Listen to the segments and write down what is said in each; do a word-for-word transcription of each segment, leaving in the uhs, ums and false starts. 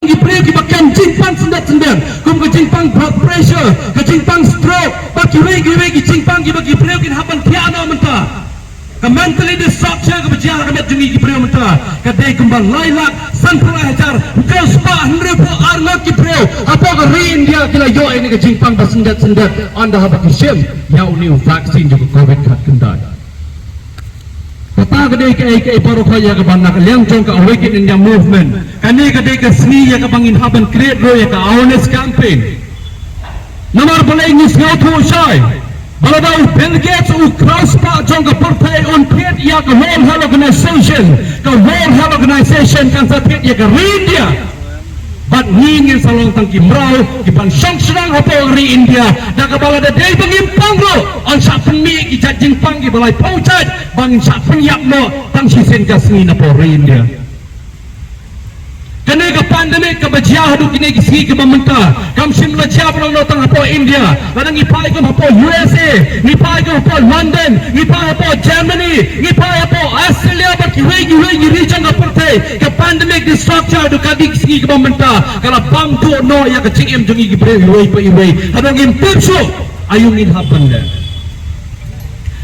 ki briew kiba kem jingpang syndet syndet, kum ka jingpang blood pressure, ka jingpang stroke, bad kiwei kiwei ki jingpang kiba ki briew kin hap ban thiah noh mynta. Ka mentally destruction kaba jia ha ka met jong ngi ki briew mynta ka dei kumba lai lak sanphew lai hajar hynriew spah hynriewphew ar ngut ki briew hapoh ka ri India ki la ïoh ïa kane ka jingpang ba syndet syndet ynda haba ki shim ïa une u vaccine jong ka covid khatkhyndai. Kata ka dei kaei kaei baroh khoit ïa kaba na ka liang jong ka Awaken India Movement. Kane ka dei ka sngi ïa kaba ngin hap ban create ruh ïa ka awareness campaign. Namar balei ngi sngewthuh shai ba lada u Bill Gates u kraw spah jong ka pyrthei un thied ïa ka World Health Organization, ka World Health Organization kan sa thied ïa ka ri India. Bad ngi ngin sa long tang ki mraw kiban shong shnong hapoh ri India da kaba lada dei ba ngim pang ruh, yn shah pynmih ki jait jingpang kiba laiphew jait ba ngin shah pynïap noh tang shisien ka sngi napoh ri India. Kane ka pandemic kaba jia haduh kine ki sngi kiba mynta kam shym la jia ba long noh tang hapoh India. Lada ngi phai kum hapoh U S A, ngi phai kum hapoh London, ngi phai hapoh Germany, ngi phai hapoh Australia bad kiwei kiwei ki ri jong ka pyrthei, ka pandemic destruction haduh kane ka sngi kiba mynta ka la bam tuh noh ïa ka jingim jong ngi ki briew iwei pa iwei. Haduh ngim tip shuh aïu ngin hap ban leh.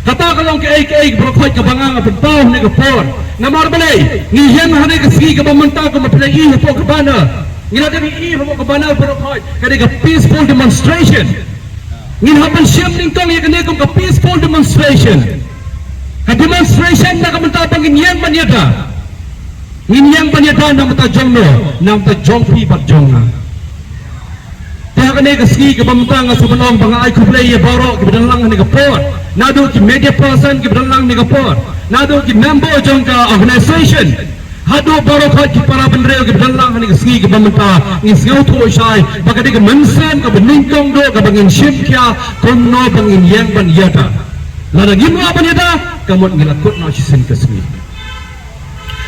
Kata ka long kaei kaei baroh khoit kaba nga nga pynpaw ha kane ka por. Namar balei ngi ïeng ha kane ka sngi kaba mynta kumba phi la ïohi hapoh ka banner. Ngi la dep ïohi hapoh ka banner baroh khoit, ka dei ka peaceful demonstration. Ngin hap ban shim nyngkong ïa kane kum ka peaceful demonstration. Ka demonstration na ka bynta ba ngin ïeng ban ïada. Ngin ïeng ban ïada na ka bynta jong no, na ka bynta jong phi bad jong nga. Te ha kane ka sngi kaba mynta nga sngewbha ban ong ba nga ai khublei ïa baroh kiba don lang ha kane ka por. Naduh ki media person kiba don lang ha kane ka por, naduh ki member jong ka organization, haduh baroh khoit ki para bynriew kiba don lang ha kane ka sngi kaba mynta. Ngi sngewthuh shai ba ka dei ka mynsiem kaba nyngkong duh kaba ngin shim khia kumno ba ngin ïeng ban ïada. Lada ngim lah ban ïada, ka mut ngi la kut noh shisien ka sngi.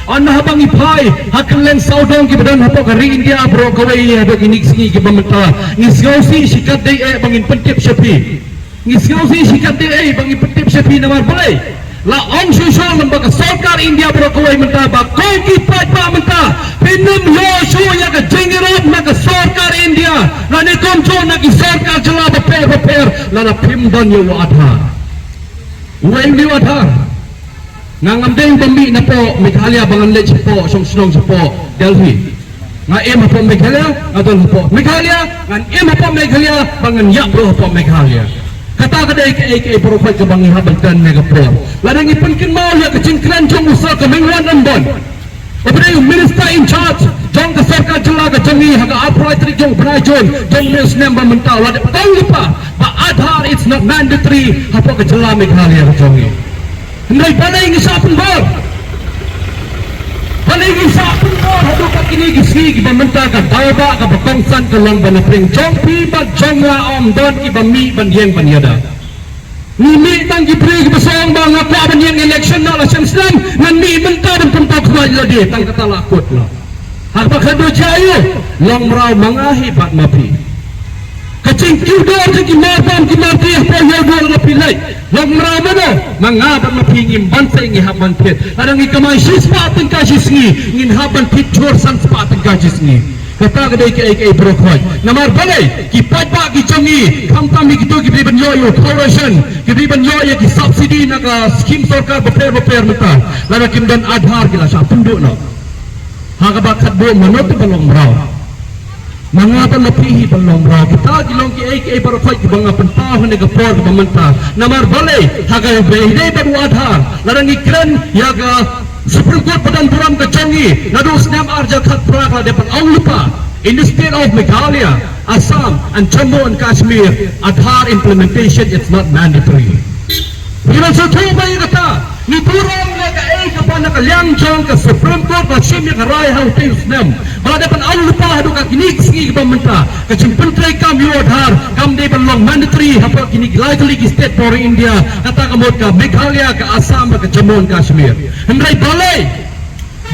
Ynda haba ngi phai ha kylleng sawdong kiba don hapoh ka ri India baroh kawei haduh kine ki sngi kiba mynta, ngi sngewsih shikatdei eh ba ngin pyntip sha phi. Ngi sngewsih shikatdei eh ba ngin pyntip sha phi namar balei? La ong shuh shuh lem bad ka sorkar India baroh kawei mynta ba ko ki paidbah mynta phin ym ïoh shuh ïa ka jingïarap na ka sorkar India lane kumjuh na ki sorkar jylla bapher bapher lada phim don ïa u Aadhaar. Uwei u Aadhaar. Nga ngam dei uba mih napoh Meghalaya ba ngan leit shapoh shong shnong shapoh Delhi. Nga im hapoh Meghalaya, nga don hapoh Meghalaya, ngan im hapoh Meghalaya, ba ngan ïap ruh hapoh Meghalaya. Kata ka dei kaei kaei baroh khoit kaba ngi hap ban kren ha kane ka por. Lada ngi pynkynmaw ïa ka jingkren jong u Sir Comingone Ymbon, uba dei u minister in charge jong ka sorkar jylla ka jong ngi ha ka arphew lai tarik jong u bnai Jun jong une u snem ba mynta, u la dep ong lypa ba Aadhaar is not mandatory hapoh ka jylla Meghalaya ka jong ngi. Hynrei balei ngi shah pynbor? Balei ngi shah pynbor haduh kat kine ki sngi kiba mynta? Ka daw ba kaba kongsan ka long ba na pdeng jong phi bad jong nga ym don kiba mih ban ïeng ban ïada. Ngi mih tang ki briew kiba shu ong ba nga kwah ban ïeng election na la shem snem, ngan mih mynta ban pynpaw khmat ïa lade, tang kata la kut noh. Haba khadduh jia aïu, long mraw ma nga hi bad ma phi. Ka jingkiew dor jong ki marbam ki marti hapoh ïew dur la phi leit. Long mraw mano, ma nga bad ma phi ngim ban sei ngi hap ban thied. Lada ngi kamai shispah tyngka shisngi, ngin hap ban thied jur san spah tyngka shisngi. Kata ka dei kaei kaei baroh khoit. Namar balei, ki paidbah ki jong ngi, khamtam ïa kito kiba dei ban ïoh ïa u coercion, kiba dei ban ïoh ïa ki subsidy na ka skim sorkar bapher bapher mynta, lada kim don Aadhaar ki la shah pynduh noh. Ha kaba khatduh mano te ba long mraw? Ma nga bad ma phi hi ba long mraw. Kita ki long kiei kiei baroh khoit kiba nga pynpaw ha kane ka por kaba mynta. Namar balei, ha kaba ïadei bad u Aadhaar, lada ngi kren ïa ka Supreme Court ba don burom ka jong ngi, naduh u snem ar hajar khatphra ka la dep ban ong lypa, in the state of Meghalaya, Assam and Jammu and Kashmir, Aadhaar implementation is not mandatory. Ngi la sngewthuh ba ïa kata, ngi burom ïa kaei kaba na ka liang jong ka Supreme Court la shim ïa ka rai ha utei u snem. Ba la dep ban ong lypa haduh kat kine ki sngi kiba mynta, ka jingpyntreikam ïa u Aadhaar kam dei ban long mandatory hapoh kine ki lai tylli ki state baroh India, kata ka mut ka Meghalaya, ka Assam bad ka Jammu and Kashmir. Hynrei balei,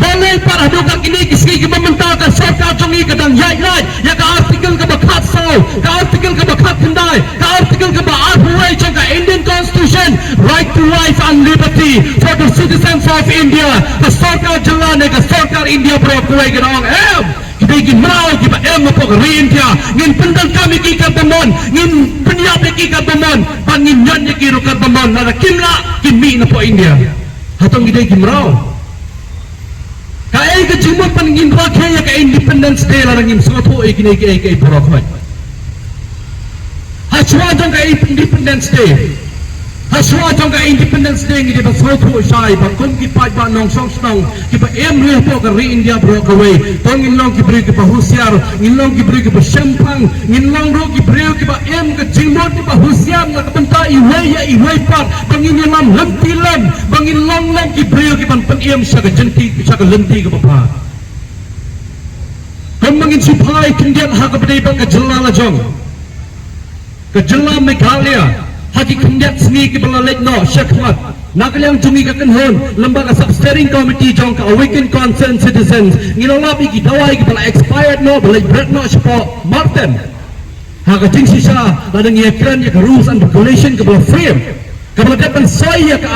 balei pat haduh kat kine ki sngi kiba mynta ka sorkar jong ngi ka dang ïaid lait ïa ka article kaba khatsaw, ka article kaba khatkhyndai, ka article kaba arphew wei jong ka Indian Constitution, right to life and liberty for the citizens of India. Ka sorkar jylla ne ka sorkar India baroh kawei ka dang ong em. Ki Te ki mraw kiba em hapoh ka ri India, ngin pyndonkam ïa ki katba mon, ngin pynïap ïa ki katba mon, bad ngin ñion ïa ki ruh katba mon, lada kim lah, kin mih napoh India. Hato ngi dei ki mraw? Kaei ka jingmut ban ngin rakhe ïa ka Independence Day lada ngim sngewthuh ïa kine kiei kiei baroh khoit? Hashwa jong ka Independence Day. Hashwa jong ka Independence Day ngi dei ban sngewthuh shai ba kum ki paidbah nongshong shnong kiba im ri hapoh ka ri India baroh kawei. To ngin long ki briew kiba husiar, ngin long ki briew kiba shemphang, ngin long ruh ki briew kiba im ka jingmut kiba husiar na ka bynta iwei ïa iwei pat, ba ngin ïalam lynti lem, ba ngin long lem ki briew kiban pynim sha ka jynti, sha ka lynti kaba bha. Kumba ngin shu phai khyndiat ha kaba dei bad ka jylla la jong. Ka jylla Meghalaya, ha ki khyndiat sngi kiba la leit noh shakhmat, na ka liang jong ngi ka kynhun, lyngba ka Sub Steering Committee jong ka Awaken Concerned Citizens, ngi la lap ïa ki dawai kiba la expired noh, ba leit bret noh shapoh Marten. Ha ka jingshisha, lada ngi ïakren ïa ka rules and regulation kaba la frame, kaba la dep ban soi ïa ka